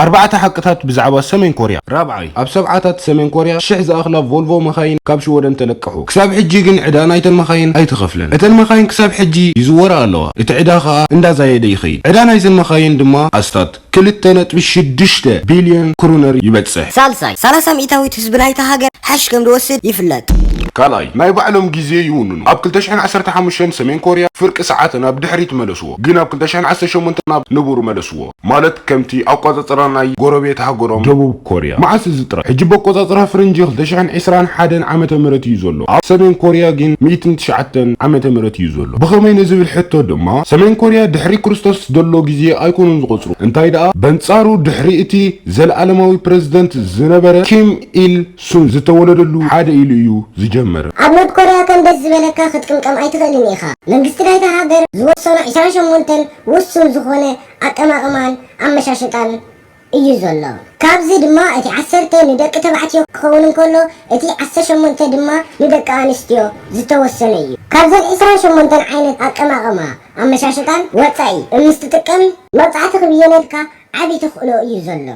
ኣርባዕተ ሓቅታት ብዛዕባ ሰሜን ኮርያ። ራብዓይ፣ ኣብ ሰብዓታት ሰሜን ኮርያ ሽሕ ዝኣኽላ ቮልቮ መኻይን ካብ ሽወደን ተለቅሑ። ክሳብ ሕጂ ግን ዕዳ ናይተን መኻይን ኣይተኸፍለን። እተን መኻይን ክሳብ ሕጂ ይዝወራ ኣለዋ። እቲ ዕዳ ኸኣ እንዳዛየደ ይኸይድ። ዕዳ ናይዘን መኻይን ድማ ኣስታት ክልተ ነጥቢ ሽዱሽተ ቢልዮን ክሩነር ይበጽሕ። ሳልሳይ፣ ሰላሳ ሚእታዊት ህዝቢ ናይታ ሃገር ሓሽሽ ከም ዝወስድ ይፍለጥ። ካልኣይ፣ ናይ ባዕሎም ግዜ ይውንኑ። ኣብ ክልተ ሽሕን ዓሰርተ ሓሙሽተን ሰሜን ኮርያ ፍርቂ ሰዓት ናብ ድሕሪት መለስዎ፣ ግን ኣብ ክልተ ሽሕን ዓሰርተ ሸሞንተን ናብ ንቡር መለስዎ። ማለት ከምቲ ኣቆጻጽራ ናይ ጎረቤት ሃገሮም ደቡብ ኮርያ። መዓስ እዚ ጥራይ? ሕጂ ብኣቆጻጽራ ፈረንጂ ክልተ ሽሕን ዕስራን ሓደን ዓመተ ምህረት እዩ ዘሎ። ኣብ ሰሜን ኮርያ ግን ሚእትን ትሽዓተን ዓመተ ምህረት እዩ ዘሎ። ብኸመይ ንዝብል ሕቶ ድማ ሰሜን ኮርያ ድሕሪ ክርስቶስ ዘሎ ግዜ ኣይኮኑን ዝቆጽሩ። እንታይ ደኣ በንጻሩ ድሕሪ እቲ ዘለኣለማዊ ፕረዚደንት ዝነበረ ኪም ኢል ሱን ዝተወለደሉ ሓደ ኢሉ እዩ ዝጀመር። ኣብ ኖርት ኮርያ ከም ደስ ዝበለካ ክትቅምቀም ኣይትኽእልን ኢኻ። መንግስቲ ናይታ ሃገር ዝወሰኖ ዕስራን ሸሞንተን ውሱን ዝኾነ ኣቀማቕማን ኣመሻሽጣን እዩ ዘሎ። ካብዚ ድማ እቲ ዓሰርተ ንደቂ ተባዕትዮ ክኸውን እንከሎ፣ እቲ ዓሰርተ ሸሞንተ ድማ ንደቂ ኣንስትዮ ዝተወሰነ እዩ። ካብዘን ዕስራን ሸሞንተን ዓይነት ኣቀማቕማ ኣመሻሽጣን ወጻኢ ምስ ትጥቀም፣ መቕጻዕቲ ክብየነልካ ዓቢ ተኽእሎ እዩ ዘሎ።